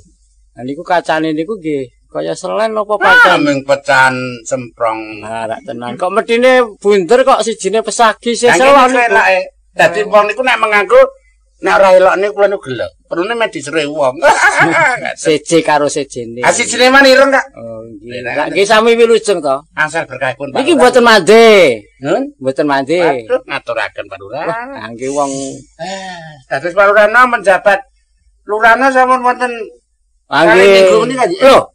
Lah niku kacane niku nggih kaya selen apa pacan? Ming pecahan semprong. Lah rak tenan. Kok medine bunder kok sijine pesagi sesel niku elake. Dadi wong niku nek menganggo nek ora elok niku kula niku gelo. Perlune meh diseru wong. Seje karo sejene. Ah sijine man ireng, Kak. Oh nggih. Lah nggih sami wilujeng to. Asal berkahipun Pak. Niki mboten mande. Nun? Mboten mande. Waduh ngaturaken Pak Lurah. Lah nggih wong dados Pak Lurah menjabat lurahna sampun wonten nggih. Lho.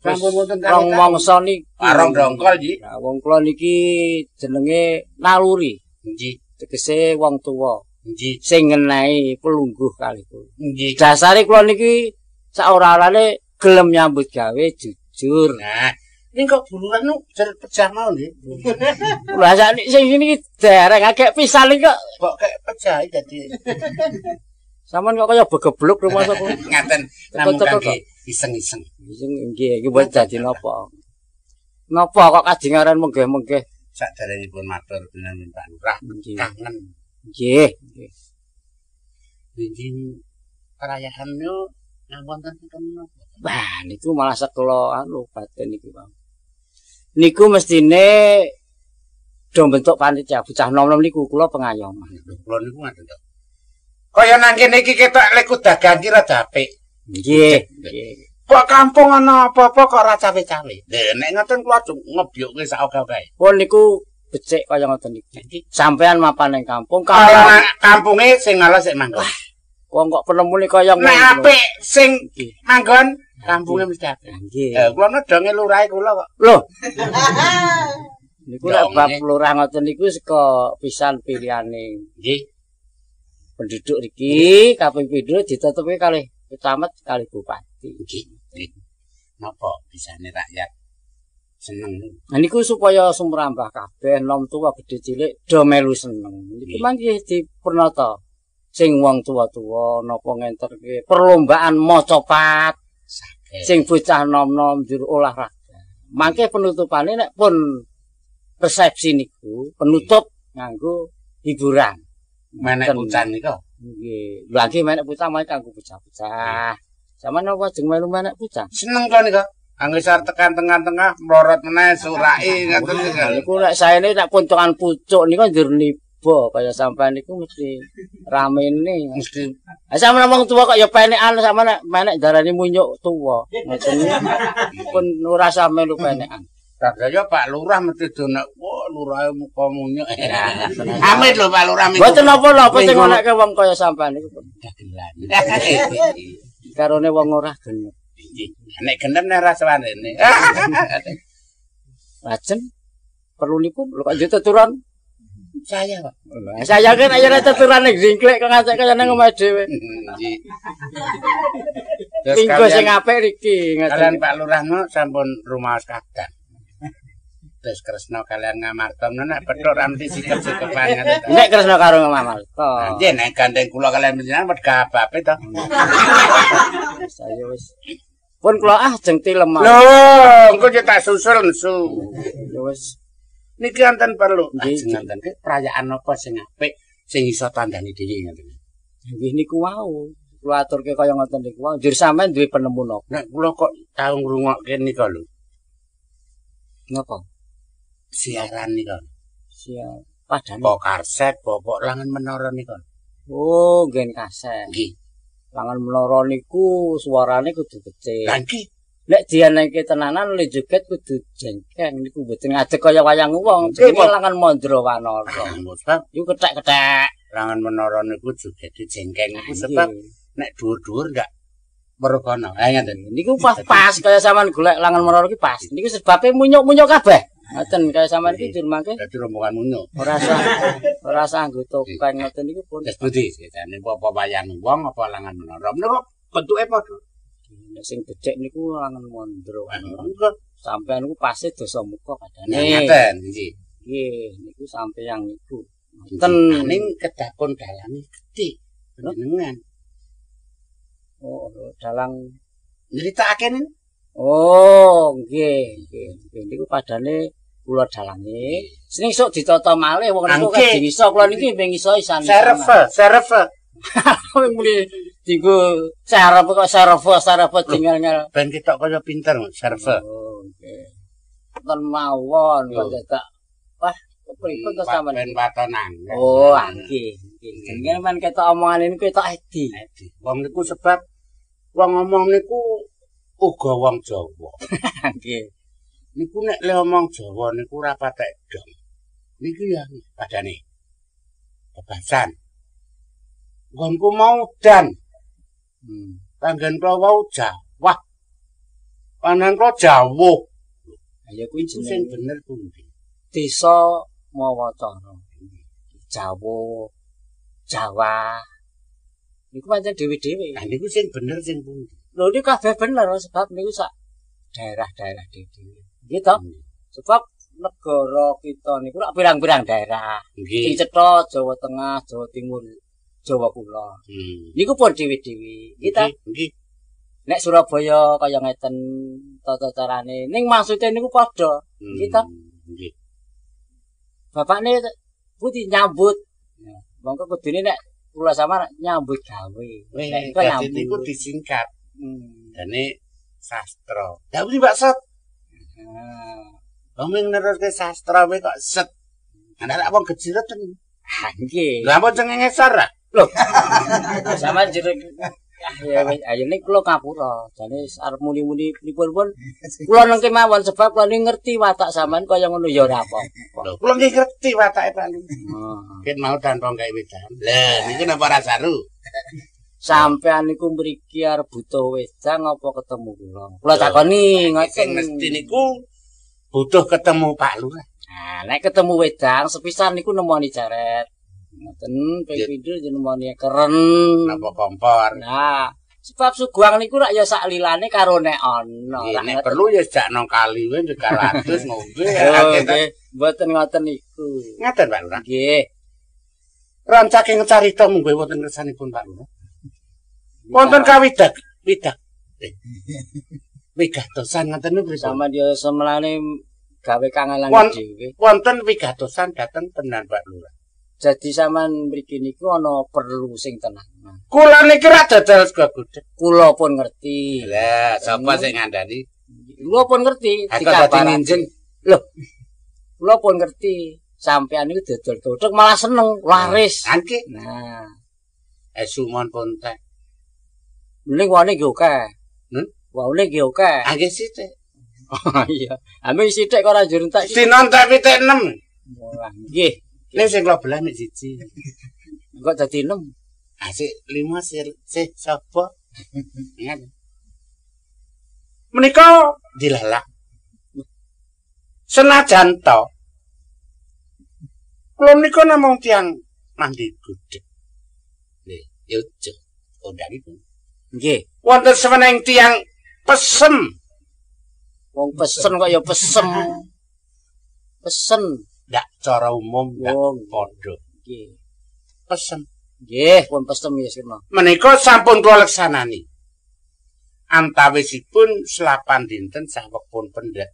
Sampun wonten rong mangsa niki. Rong dongkol iki. Lah wong kula niki jenenge naluri. Nggih. Tegese wong tuwa. Nggih. Sing ngenehi pelungguh kalih kula. Nggih. Dasare kula niki saora-orane gelem nyambut gawe jujur. Nah, ning kok buluran nu jer pecah mau nggih. Lah sakniki sing niki dereng agek pisan iki kok kok kek pecah dadi. Sampeyan kok kaya begebluk rumangsa kula. Ngaten namung kangge iseng-iseng. Iseng nggih iki mboten dadi napa. Napa kok kadingaran menggeh-menggeh. Saderengipun matur pinanggih Pak Lurah kangen. Nggih, nggih. Benjing perayaan niku wonten pinten napa? Wah, niku malah sekula anu batin niku, Pak. Niku mestine do bentuk panitia bocah nom-nom niku kula pengayoman. Kula niku ngaten to. Kaya nang kene iki ketok leku dagang ki rada apik. Nggih, nggih. Kok kampung ana apa-apa kok ora cawe-cawe. Lha nek ngoten kula aja ngebyukke sak oke-oke. Pun niku becik kaya ngoten niki. Sampean mapan ning kampung, kampunge sing ngalah sik manggon. Wong kok penemune kaya ngono. Nek apik sing manggon, kampunge mesti apik. Nggih. Kula nedonge lurahe kula kok. Lho. Niku nek bab lurah ngoten niku saka pisan pilihane. Nggih. Penduduk iki kaping pindho ditetepi kalih camat kalih bupati. Nggih. Napa bisane rakyat seneng? Nah niku supaya sumrambah kabeh nom tuwa gedhe cilik do melu seneng. Niku mangke dipurnata sing wong tuwa-tuwa napa ngenterke perlombaan maca pat sing bocah nom-nom njur olahraga. Mangke penutupane nek pun resepsi niku penutup nganggo hiburan. Menek bocah nika. Nggih. Lha nggih menek bocah mangke kanggo bocah-bocah. Sampeyan napa ajeng melu menek bocah? Seneng kok nika. Angger arep tekan tengah-tengah mlorot meneh surake ngoten niku. Niku nek saene nek poncokan pucuk niku njur niba kaya sampean niku mesti ramene. Mesti. Ha sampeyan wong tuwa kok ya penekan sampean nek menek darani munyuk tuwa. Ngoten pun ora usah melu penekan. Kaya Pak Lurah mesti donek, wah lurahe muka munyuk. Amit lho Pak Lurah. Mboten napa-napa sing ngonekke wong kaya sampean niku. Dagelan. Karone wong ora genep. Nggih. Nek genep nek ora sewanene. Lajeng perlunipun lho kok teturan saya, Pak. Saya kan ayo teturan ning jingklek kok ngacek kaya nang omahe dhewe. Nggih. Terus Minggu sing apik iki kalian ngoten. Pak Lurah no sampun rumaos kadang. Terus Kresna kalian Ngamarta nek petuk ra mesti sikep-sikepan ngoten to. Nek Kresna karo Ngamarta. Nggih nek gandeng kula kalian panjenengan wedhah abape to. Saya wis pun kula ah jeng tilem. Lho, engko yo tak susul nesu. Ya wis Niki wonten perlu. Nggih, Ajeng wonten ki perayaan apa sing apik sing iso tandani dhewe ngoten. nggih niku wau. Kula aturke kaya ngoten niku wau. Njur sampean duwe penemu napa? Nek kula kok tau ngrungokke nika lho, Napa? siaran nika. Siap. Padane. Apa kaset, apa Langen Menara nika. Oh, nggen kaset. Nggih. Langen Menara niku suarane kudu becik. Lah nggih. Nek dianengke tenanan le joget kudu jengkeng niku mboten ngadeg kaya wayang wong. Nggih, Jenenge Pak. Langen Mandra Wanara. Sebab Iku kethek-kethek. Langen Menara niku jogete jengkeng niku sebab nek dhuwur-dhuwur ndak mergono. Ha ngoten. Niku pas-pas kaya sampean golek Langen Menara iki pas. Niku sebabe munyuk-munyuk kabeh. Ngoten kaya sampean iki njur mangke Dadi rombongan munyuk. ora usah ora usah nggo topeng ngoten niku pun. Terus pundi setane apa wayang wong apa Langen Menara. Menika bentuke padha. Nek sing becik niku Langen Mandra Wanara. Engko Sampean niku pasti dosa muka padane. ngaten nggih. Nggih, niku sampeyan niku. Ngoten. Ning kedah pun dalange gedhe. Panjenengan Oh, dalang. nyritakake niku. Oh, nggih, nggih. Nggih niku padane kula dalange. Sing sok ditata malih wong niku Angke. kadhe iso kula niki ping iso isan. Serve, serve. Wong muni dienggo serve kok serve serve tinggal-ngel. Ben ketok kaya pinter serve. Oh, nggih. Wonten mawon kok dadak. Wah, kepripun to sampean? Ben waton angel. Oh, nggih, nggih. Jenenge men ketok omongane niku ketok edi. Edi. Wong niku sebab wong ngomong niku uga wong Jawa. Nggih. Niku nek le omong Jawa niku ora patek dong. Niku ya padane. Bebasan. Nggonku mau dan, panggen kula wau Jawah. Panan kula Jawuh. Ya kuwi Iku sing jenenge bener pundi? desa mawa cara. Jawa, Jawa. Niku pancen dhewe-dhewe. Lah niku sing bener sing pundi? Lho niku kabeh bener sebab niku sak daerah-daerah dhewe. Nggih to? Sebab negara kita niku rak pirang-pirang daerah. Sing Nggih. cetha Jawa Tengah, Jawa Timur, Jawa Kulon. Niku pun dhewe-dhewe. Nggih ta? Nggih. Nek Surabaya kaya ngeten tata carane. Ning maksude niku padha. Nggih ta? Nggih. Bapakne putih nyambut. Mongko kudune nek kula sama nyambut gawe. Nek iku Dadi niku nyambut. disingkat. Dene sastra. Lah kuwi Pak Set. Wong sing neruske sastra kuwi kok set. Ana lak wong gejiret ten. Nggih. Lah ampun cengenge sar ah. Lho. Sama jeruk. Ya wis ayo nek kula ngapura. Jane arep muni-muni pripun pun kula neng kemawon sebab kula ni ngerti watak sampean kaya ngono ya ora apa-apa. Lho kula nggih ngerti watake Pak Lurah. Ket mau tanpa gawe wedan. Lah niku napa ora saru? Sampean niku mriki arep butuh wedang apa ketemu kula? Kula takoni ngoten. Sing mesti niku butuh ketemu Pak Lurah. Nah, nek ketemu wedang sepisan niku nemoni ceret. Ngoten ping pindho nemoni keren. Napa kompor. Nah, sebab suguhang niku rak ya sak lilane karo nek ana. Nek perlu ya jak nang kali wae 300 ngombe. Nggih, mboten ngoten niku. Ngaten Pak Lurah. Nggih. Rancake carita mungguh wonten kersanipun Pak Lurah. Wonten kawidak, widak. Wigatosan ngoten niku pripun? Sama dia semelane gawe kangelan dhewe. Wonten wigatosan dhateng tenan Pak Lurah. Jadi sampean mriki niku ana perlu sing tenanan. Kula niki ra dodol sego gudeg. Kula pun ngerti. Lah, sapa sing ngandani? Kula pun ngerti. Aku dadi ninjen. Lho. Kula pun ngerti. Sampean niku dodol gudeg malah seneng, laris. Nggih. Nah, sumon pun teh. Ning wone nggih akeh. Wone nggih akeh. Ah nggih sithik. Iya. Ame sithik kok ora njur entek. Sinon tak pitik 6. Wah, nggih. Ning sing kula belah mek siji. Kok dadi 6? Ah sik 5 sik sapa? Ingat. Menika dilalak. Senajan to kula menika namung tiyang mandi gudheg. Nggih, ya aja kondangipun. Nggih. Wonten seweneng tiyang pesem. Wong pesen kok ya pesem. Pesen ndak cara umum ndak padha. Nggih. Pesem. Nggih, pun pesem ya sirna. Menika sampun kula leksanani. Antawisipun selapan dinten saweg pun pendhet.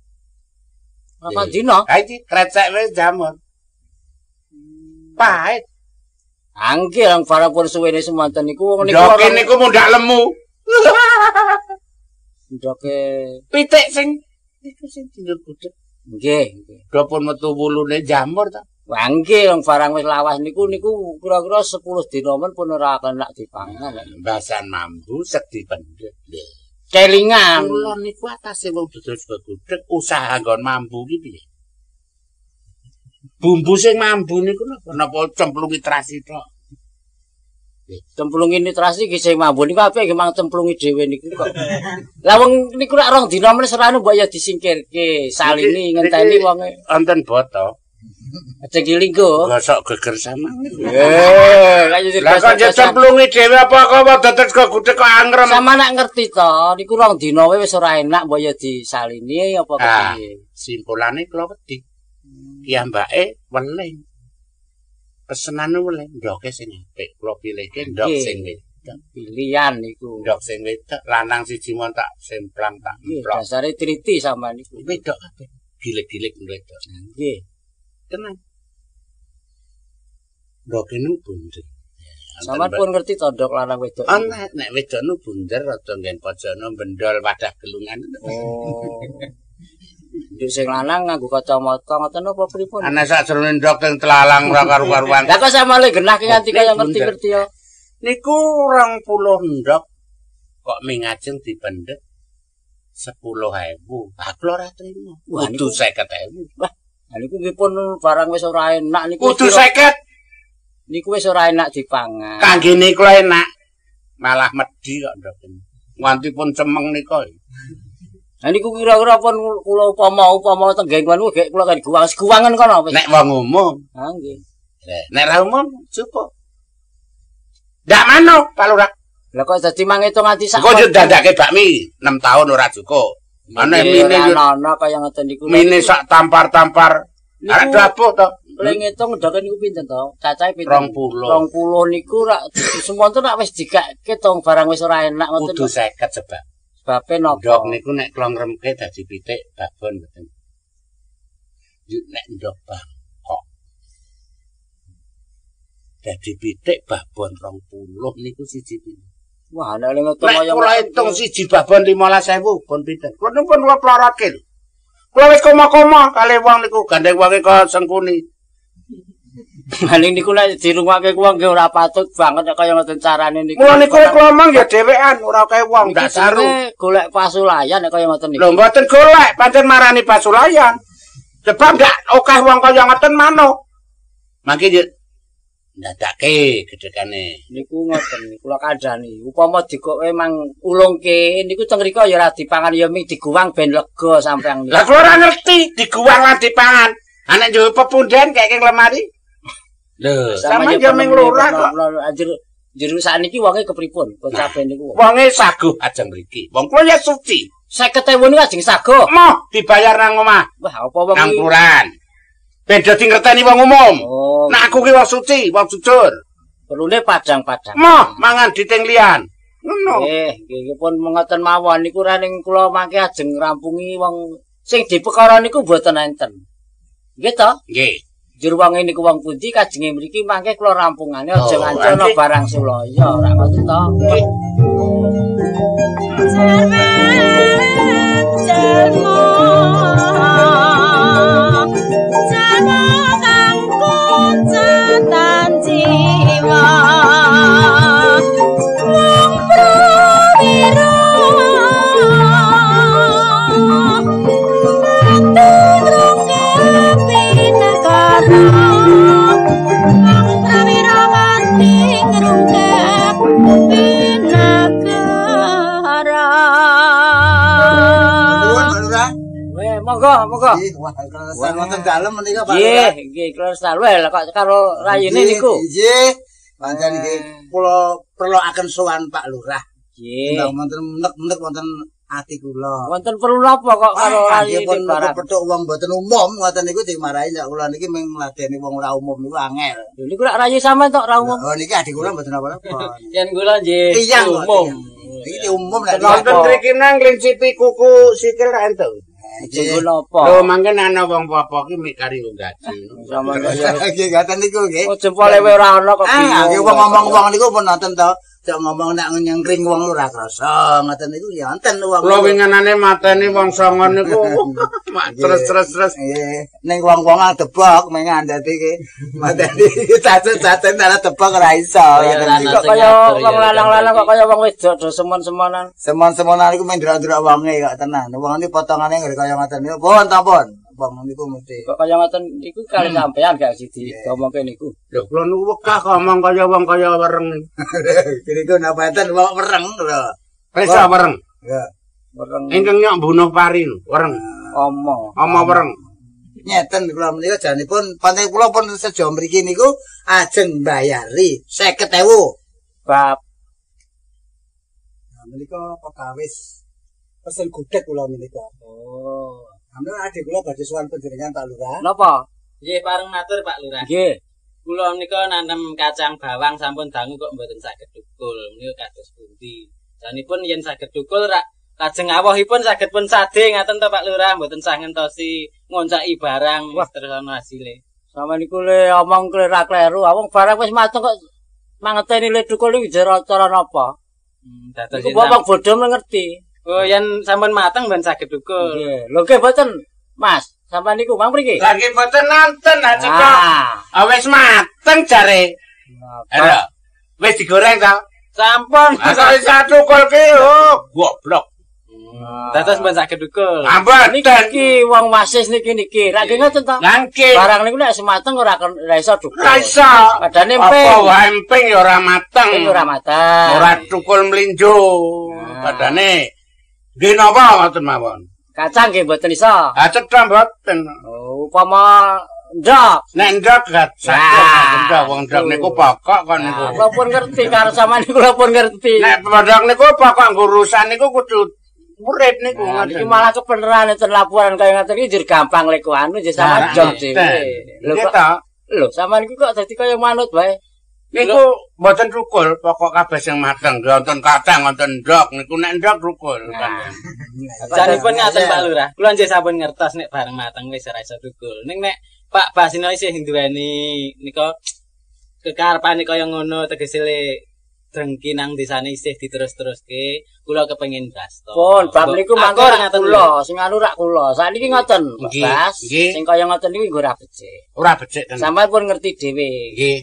Lapan dina? Ha iki krecek wis jamur. Pahit. Angge lang barang pun suwene semanten niku wong niku. Ndoke niku mundhak lemu. Ndoke pitik sing niku sing dindur gudheg. Nggih, nggih. Do pun metu wulune jamur ta. Wah nggih wong barang wis lawas niku niku kira-kira 10 dina men pun ora kena dipangan. Basan mambu sedhi pendhet. Kelingan. Kula niku atase wong dodol sego gudheg usaha nggon mambu ki piye? Bumbu sing mambu niku napa? Napa cemplungi terasi tok? Cemplungi terasi iki sing mambu niku apik nggih mang cemplungi dhewe niku kok. Lah wong niku rak rong dina men serane mbok ya disingkirke, salini ngenteni wonge. Wonten boto. Aja linggo. Gosok geger sama. Lah kok cemplungi dhewe apa kok dodol sego gudheg kok angrem. Sama nak ngerti to, niku rong dina wis ora enak mbok ya disalini apa kepiye. Simpulane kula wedi. Piyambake weling. Pesenane weling, ndoke sing apik. Kula pilihke ndok sing wedok. Pilihan niku. Ndok sing wedok, lanang siji mon tak semplang tak emplok. Dasare triti sampean niku. Wedok kabeh. Gilik-gilik wedok. Nggih. Tenang. Ndoke nu bunder. Sampeyan pun ngerti to ndok lanang wedok. Ana nek wedok nu bunder rada nggen pojokno bendol wadah gelungan. Oh. Nduk sing lanang nganggo kacamata ngoten apa pripun? Ana sakjroning ndok teng telalang ora karu-karuan. Lah kok samale genah ki nganti kaya ngerti-ngerti ya. Niku 20 ndok kok mingajeng dipendhet 10.000. Ah kula ora trimo. Kudu 50.000. Wah, niku nggih pun barang wis ora enak niku. Kudu 50. Niku wis ora enak dipangan. Kanggene kula enak. Malah medhi kok ndok. Nganti pun cemeng nika. Lah niku kira-kira pun kula upama-upama tenggen kula niku gek kula kan guwang guwangen kono wis. Nek wong umum. Ha nggih. Nek ra umum cukup. Ndak manuk Pak Lurah. Lah kok dadi mangitung nganti sak. Kok yo dandake bakmi 6 tahun ora cukup. Ana mine yo ana kaya ngoten niku. Mine sak tampar-tampar. Arek dapuh to. Lek ngitung ndoke niku pinten to? Cacahe pinten? 20. 20 niku rak semonten rak wis dikake tong barang wis ora enak ngoten. Kudu 50 sebab. Sebabe napa? Ndok niku nek kula ngremke dadi pitik babon mboten. Nek ndok Bangkok. Dadi pitik babon 20 niku siji pinten. Wah, nek ngitung kaya kula hitung siji babon 15.000 pun pinten. Kula pun kula plorotke lho. Kula wis koma-koma kalih wong niku gandeng wonge kok sengkuni. Maling niku nek dirungake wong nggih ora patut banget nek kaya ngoten carane niku. Mula niku kula omong ya dhewean ora kaya wong ndak saru. Golek pasulayan nek kaya ngoten niku. Lho mboten golek, pancen marani pasulayan. Sebab ndak akeh wong kaya ngoten manuk. Mangke yo ndadake gedhekane. Niku ngoten kula kandhani. Upama digoke mang ulungke niku teng mriku ya ora dipangan ya ming diguwang ben lega sampean niku. Lah kula ora ngerti diguwang lan dipangan. Ha nek yo pepunden kaya ing lemari. Lho, sampeyan yo ming lurah kok. Anjir jero sakniki wonge kepripun? Kocabe niku. Wonge saguh ajeng mriki. Wong kula ya suci. 50.000 niku ajeng saguh. Moh dibayar nang omah. Wah, apa wong nang kelurahan. Beda dingerteni wong umum. Oh. Nek aku ki wong suci, wong jujur. Perlune padang-padang. Moh mangan diting liyan. Ngono. Nggih, nggih pun mengoten mawon niku ra ning kula mangke ajeng ngrampungi wong sing dipekara niku mboten enten. Nggih to? Nggih. Jur wong niku wong pundi kajenge mriki mangke kula rampungane aja nganti ana barang sulaya ora ngoten to. Nggih. Pinagara. Monggo, monggo. Nggih, wah kleresan wonten dalem menika Pak Lurah. Nggih, nggih kleresan. Weh, kok karo rayine niku. Nggih. Pancen nggih kula perlokaken sowan Pak Lurah. Nggih. Ndang wonten menek-menek wonten ati kula. Wonten perlu napa kok karo Nggih rayine pun barang? kepethuk wong mboten umum ngoten niku dimarahi nek kula niki mung ngladeni wong ora umum niku angel. Lho niku lak rayi sampean tok ra umum. Oh niki adik kula mboten napa-napa. Yen kula nggih Tiyang kok, umum. tiyang. Iki umum lek Wonten mriki nang ngrincipi kuku sikil ra entuk. Jenggo napa? Lho mangke ana wong apa ki mik kari nggo gaji. Sampeyan kok ya. Nggih ngoten niku nggih. Oh jempole wae ora ana kok Ah, bingung. nggih wong ngomong wong niku pun nonton to. Cok ngomong nek nyengkring wong ora krasa ngoten niku ya wonten wong. Kula winginane mateni wong songo niku mak terus-terus. Nggih, ning wong-wong debok mengan dadi iki. Mateni cacet-cacet ora debok ora iso. Kaya Ngoten lanang niku. Kok sing kaya ngatur ya, wong lanang-lanang kok mriki. kaya wong wedok do semon-semonan. Semon-semonan niku mendra-ndra wonge kok tenan. Wong niku potongane nggih kaya ngoten niku. Pun ta pun. Wong niku mesti. Kok kaya ngoten iku kali sampean gak sidi diomongke niku. Lho kula niku wegah kok omong kaya wong kaya wereng. Niku napa enten wong wereng lho. Wis wereng. Ya. Wereng Ingkang nyok mbunuh pari lho, wereng. omong. Oma wereng. Nyeten kula menika janipun pantai kula pun sejo mriki niku ajeng mbayari 50.000. Bab Nah, menika pekawis pesen gudeg kula menika. oh. Nah, adik kula badhe sowan panjenengan Pak Lurah. Napa? Nggih pareng matur Pak Lurah. Nggih. Kula menika nanem kacang bawang sampun dangu kok mboten saged dukul. Menika kados pundi? Janipun yen saged dukul rak lajeng awohipun saged pun sade ngaten to Pak Lurah, mboten sah ngentosi ngoncaki barang wis terus ana hasile. Sampeyan niku le omong klera kleru, wong barang wis mateng kok mangeteni le dukul iki jero cara napa? Dados Niku wong bodho ngerti. Oh yen sampun mateng mboten saged dukul. Nggih. Lho nggih mboten, Mas. Sampeyan niku mang mriki. Lah nggih mboten nonton lah cekok. Ah. Wis mateng jare. Lho. Wis digoreng ta? Sampun. Masa wis tukul ki oh goblok. Dados mboten saged dukul. Ah mboten. Niki wong wasis niki niki. Ra nggih ngoten to. Lah nggih. Barang niku nek wis mateng ora iso dukul. Ora iso. Padane Apa emping. wae emping ya ora mateng. Emping ora mateng. Ora tukul mlinjo. Padane nggih napa ngoten mawon. Kacang nggih mboten iso. Ah cetha mboten. Oh, upama ndok. Nek ndok gak saged ndok wong ndok niku pokok kok niku. Kula pun ngerti karo sampeyan niku kula pun ngerti. Nek pondok niku pokok ngurusan niku kudu urip niku Nah, niki ngoten. malah kebeneran enten laporan kaya ngoten iki njur gampang lek anu njur sampean jog dhewe. Lho Nggih kok ta. lho sampean iki kok dadi kaya manut wae. Niku mboten rukul, pokok kabeh sing mateng, nggih wonten kacang, wonten ndok, niku nek ndok rukul. Janipun ngaten Pak Lurah, kula nggih sampun ngertos nek bareng mateng wis ora iso dukul. Ning nek Pak Basino isih duweni nika kekarepane kaya ngono tegese le drengki nang desane isih diterus-teruske, kula kepengin basto. Pun bab niku mangke Akur rak ngaten kula, sing anu rak kula. Sakniki ngoten, Pak Nggih, Bas, nggih. sing kaya ngoten niku nggo ora becik. Ora becik tenan. Sampeyan pun ngerti dhewe. Nggih.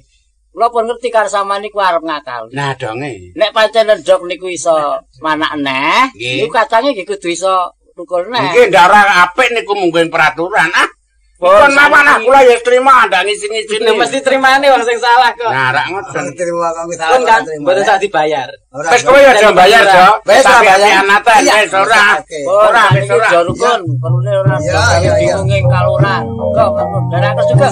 Kula pun ngerti karo sampeyan niku arep ngakal. Nah donge. Nek pancen ndok niku iso manak neh, Nggih. niku kacange nggih kudu iso tukul neh. Nggih ndak ora apik niku mungguing peraturan. Ah. Pun, Pun mawon ah saniki- kula ya trima ndak ngisi-ngisini. Lho mesti trimane wong sing salah kok. Nah, rak ngoten. Terima kok Pun kan mboten sah dibayar. Ora. Wis kowe ya aja bayar, Jo. Wis ora Tapi bayar. anatan Iya, wis ora. oke. Pun, Ora wis sakniki ora. aja rukun, perlune ora Iya, gawe iya, iya. bingung ing kalurahan. Kok daraku juga.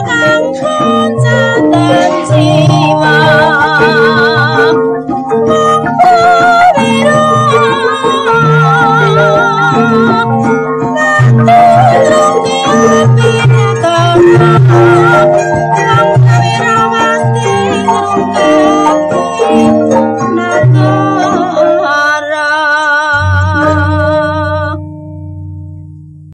Kang pun catet jiwa.